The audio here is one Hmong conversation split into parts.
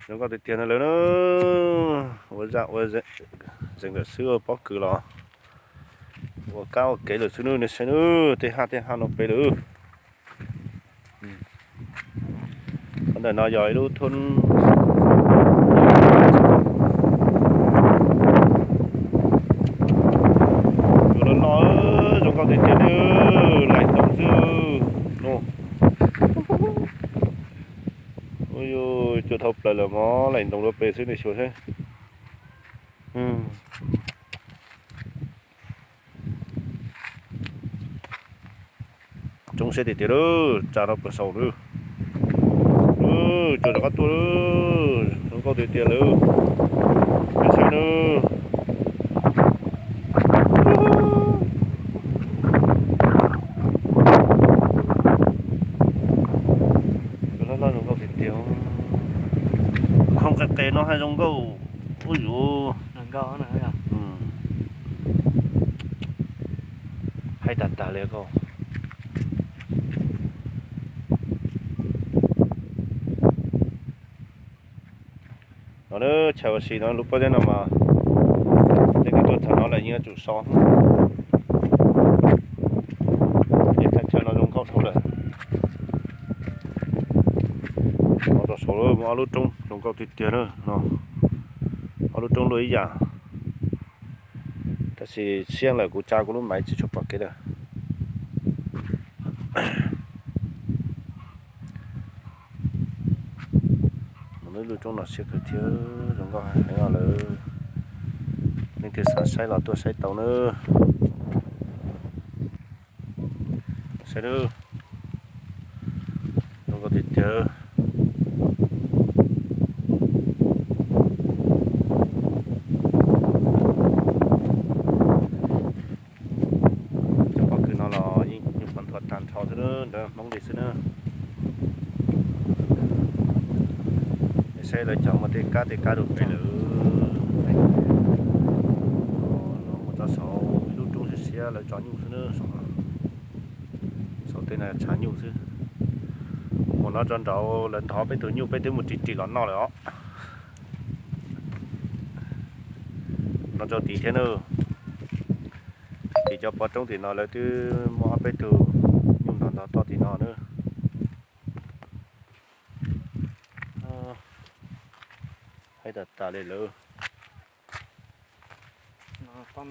Zoo nkauj tiag tiag no lawm na. Ua zaj ua zeeg lawm xwb, pob kws los ua kab ua kev lawm xwb nawb, nej saib nawb, tej haj tej haj no pem lawm. Qhov ntawm no yog ib lub thoob cua loj loj, zoo nkauj tiag tiag li, laim ntoo xwb no. Ua cua dhau plaws lawm mog, laim ntoo rau pem xwb nej xyuas seb. Coob siab tiag tiag lawm, tsa rau pem saum lawm. Cua rov qab tuaj lawm, zoo nkauj tiag tiag lawm. Peb saib nawb. Cua loj loj zoo nkauj tiag tiag. Hoo qe qe no haj zoo nkauj. Ub yuv. Haib tag tag li koj. No na, chaw ua si no lub pob zeb no mas, nej tuaj txog no lawm yeej yuav tsum so. Ces thaj chaw no zoo nkauj dhau lawm. No rau saud muaj ob lub roob zoo nkauj tiag tiag na no. Ob lub roob luaj ib yam. Tab sis siab lawm kuv tsa kuv lub maiv tsis tshua pom kev lawm. Mus lub roob no siab kawg thiab zoo nkauj heev lawm. Leej twg xav saib los tuaj saib tau nawb. Saib nawb. Zoo nkauj tiag tiag. Cov pob kws no los yeej nyuam qhuav nthuav tag nrho xwb na, nrov hmoob li xwb na. Saib lawv cog muaj tej kab tej kab rau pem lawm. Mus txog saud ib lub roob siab siab lawv tso nyuj xwb na. Saum tej no tshav nyuj xwb. Mus no tso nraud lawv ntov peb tug nyuj peb twb mus ris ris los noj lawm os. No rau tid thiab na. Tim cov pov roob tim no lawv twb muaj ob peb tug nyuj ntov ntov toj tim no na. Haib tas tas li lawm. Qhov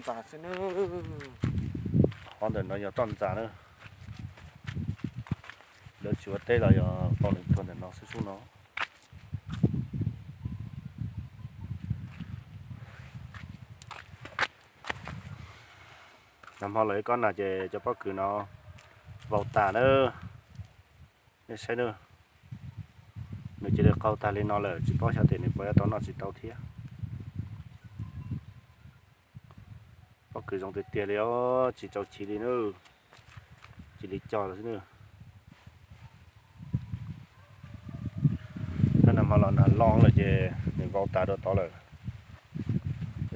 ntawm no yog toj ntxas na. Lawv tsis ua teb los yog tau leej tuag ntawm no xwb xub no. Nag hmo lawv ib kob nag ces cov pob kws no vau tas na. Nej saib na, nws cia li qaug tag li no lawm tsis paub xyov tias nws puas yuav tau noj tsis tau thiab. Pob kws zoo tiag tiag li os, tsis tau chiv li na, cia li cog lawm xwb na. Nag hmo los nag loj lawm ces nws vau tas dua tod lawm.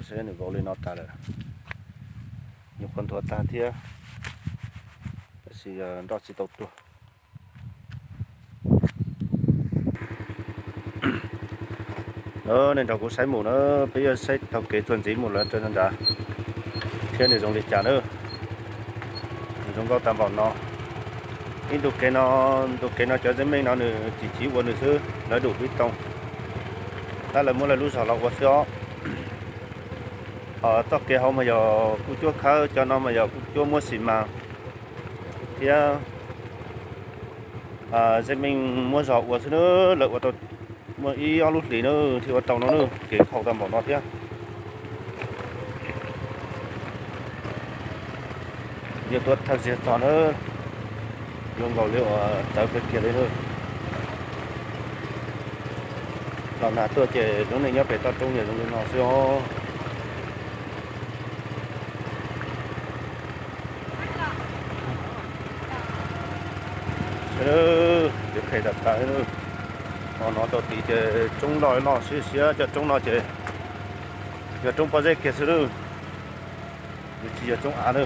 Saib nws vau li no tas lawm, nyuam qhuav nthuav tag thiab, tab sis nroj tsis tau tuag. Nej nrog kuv saib mus na, peb yuav saib taug kev txuas ntxiv mus lawm rau nrad thiab nws zoo li cas na. Nws zoo nkauj tag npaum no. Ib ntu kev no, ntu kev no cov zeej meej no nws tsis chiv ua nws xwb, lawv dum pib too. Tab lawv muab lawv lub zog los ua xwb os. Ho txoj kev hauv mas yog kuj cuab khawb, cov no mas yog kuj cuab muab xis mas thiab zeej meej muab zog ua xwb na. Lawv ua tau muaj ib ob lub hlis na thiaj ua tau no na, kev nkhaus tag npaum no thiab. Yuav tuaj thawj ziag txog na, zoo nkaus li uas txawv kawg kiag li na. Los nag tuaj ces lub neej nyob pem toj roob yog zoo li no xwb os. Ces phem tas tas. Ho no rau tid ces roob loj loj siab siab, cov roob no ces yog roob pob zeb kiag xwb lawm, nws tsis yog roob av na.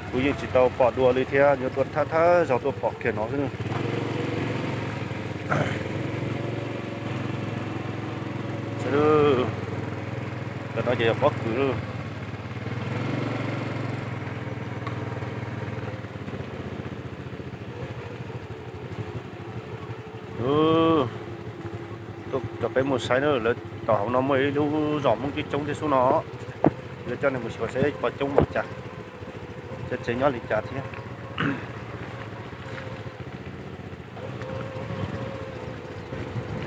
Kuv yeej tsis tau pom dua li thiab, yuav tuaj thawj thawj zaug tuaj pom kiag no xwb na. Cov no ces yog pob kws lawm. Tuaj coj peb mus saib na, lawv tom hauv no muaj ib lub zos Hmoob coob coob thiab xwb no. Yuav coj nej mus xyuas seb puas coob li cas, cov tsev nyob li cas thiab.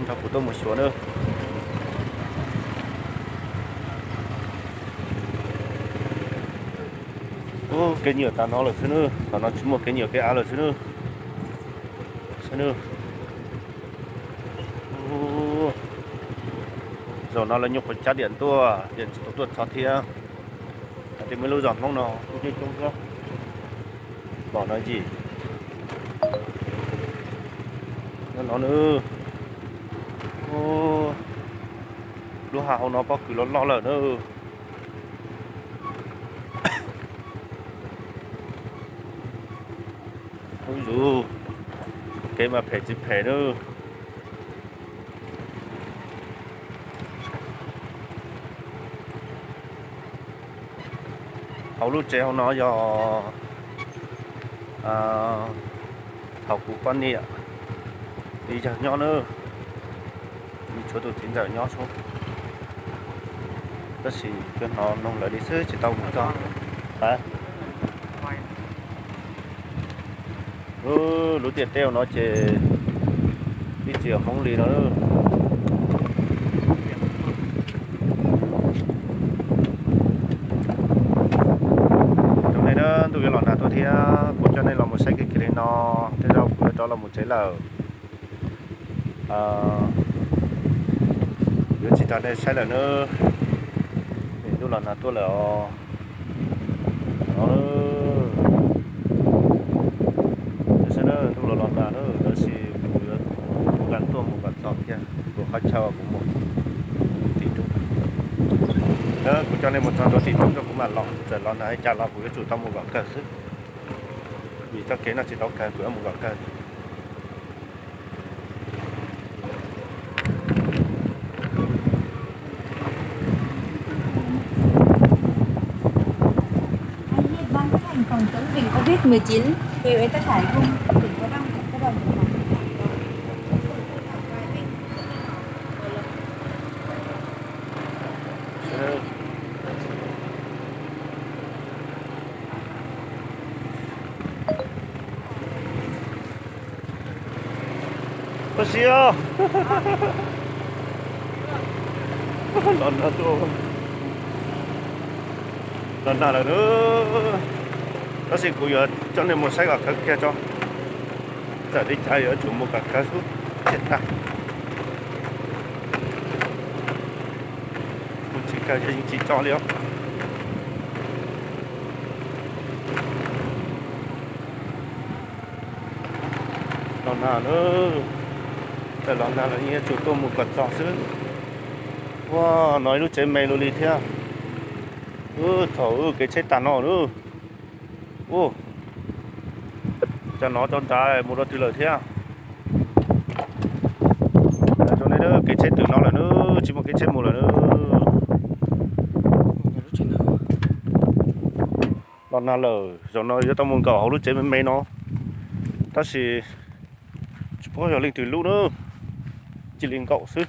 Nrog kuv tuaj mus xyuas na. Ub, kev nyuam tas no lawm xwb na, tom no tsis muaj kev nyuam kev av lawm xwb na. Saib na. Ub, zaum no lawv nyuam qhuav cab diam tuaj, diam tsis tau tuaj txog thiab. Hais tias muaj ib lub zos Hmoob no kuj coob coob thiab. Pom no yim. Nyob no na. Ub, lub hav hauv no pob kws loj loj lawm na. Ub yus, kev mas phem tsis phem na. Hauv lub tsev hauv no yog thaum kuv poj niam txiv yawg nyob na, tshuav tus txiv ntxawm nyob xwb, tab sis kuv hnov noog lawv li xwb tsis tau mus txog. Lub tiaj teb no ces ib txwm yog Hmoob li no. Rau nej na, ntuj yuav los nag tuaj thiab, kuv coj nej los mus saib kiag kiag li no, tej zaum kuv yuav rov los mus tsev lawm. Yuav tsis nrog nej saib lawm na, ntuj los nag tuaj lawm os. Ntuj los los nag na, tab sis kuv yuav nqa tuaj mus kom txog kiag tus qhov chaw kuv mus tim roob. Kuv coj nej mus txog ntua tim roob, kuv mam los, txawm los nag li cas los kuv yuav tsum tau mus kom kawg xwb, vim txoj kev no tsis tau kawg, kuv yuav mus kom kawg. Anh biết ban chấp hành phòng chống dịch covid mười chín huyện Ủy Cát Hải không? Tỉnh Cao Bằng, Cao Bằng. Tab sis los nag tuaj, los nag lawm na. Tab sis kuv yuav coj nej mus saib kom kawg kiag tso, txawm li cas yuav tsum mus kom kawg xwb thiaj tag. Mus tsis kawg ces yeej tsis tso li os. Los nag na, txawm los nag los yeej yuav tsum tuaj mus kom txog xwb. Ua, no ib lub tsev me luaj li thiab. Thaum kev tsheb tag no na. Ua, cas no cov nrad mus rau twg lawm thiab. Rau nej, kev tsheb twm no lawm na, tsis muaj kev tsheb mus lawm na. Los nag lawm, zaum no yuav tau mus nkaum hauv lub tsev me me no, tab sis tsis paub yog leej twg lub na, cia li nkaum xwb.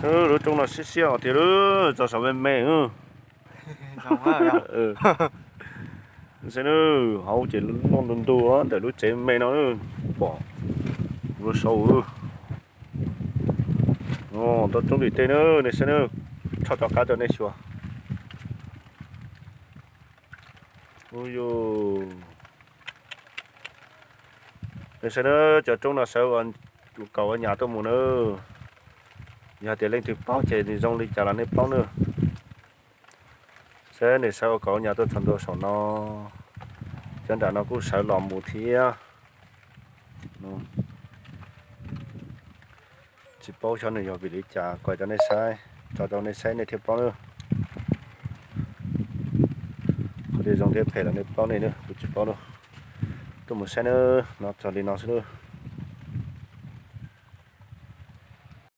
Lub roob no siab siab tiag, txog saum me me. Saib na, hauv ces loj ntu ntu ntawm lub tsev me no, pom lub saud. Tau roob dim tej na, nej saib na, tso rov qab rau nej xyuas. Ub yus, nej saib na, cov roob no sawv ua kaus ua nyas tuaj mus na. Yog tias leej twg paub ces nws zoo li cas los nej paub na. Saib nws sawv ua kaus ua nyas tuaj txog ntua saum no, cov nram no kuj sawv los mus thiab. Tsis paub xyov nws yog vim li cas, kom rau nej saib, tso rau nej saib nej thiaj paub na. Qhov Zoo thiab phem los nej paub nej na, kuv tsis paub na. Tuaj mus saib na, no txog li no xwb na.